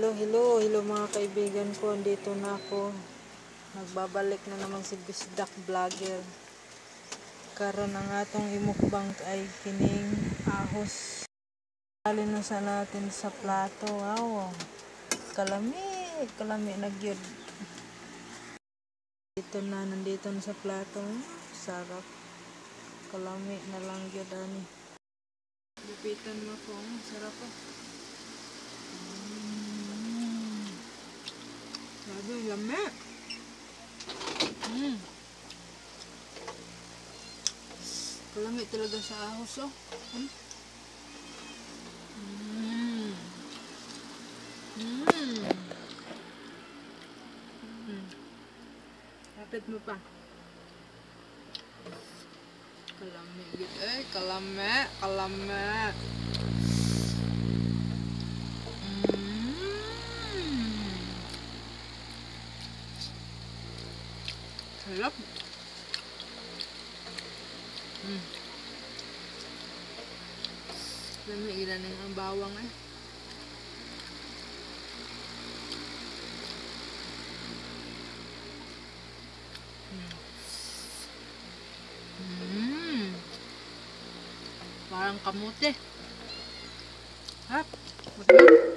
Hello, hello, hello mga kaibigan ko. Andito na ako. Nagbabalik na naman si Bisdak Vlogger. Karon ang atong imukbang ay kining ahos. Dali na sa natin sa plato. Wow. Kalami, kalami na gyud. Dito na, nandito na sa plato. Sarap. Kalami na lang gyud ani. Lupitan mo ko. Sarap po. Grabe, lami. Kalami talaga sa ahos, oh. Mm. Mm. Mm. Lapit mo pa. Kalami gyud eh, kalami, kalami. Sarap. Lami gid na ang bawang eh. Parang kamote. Hap. Masarap.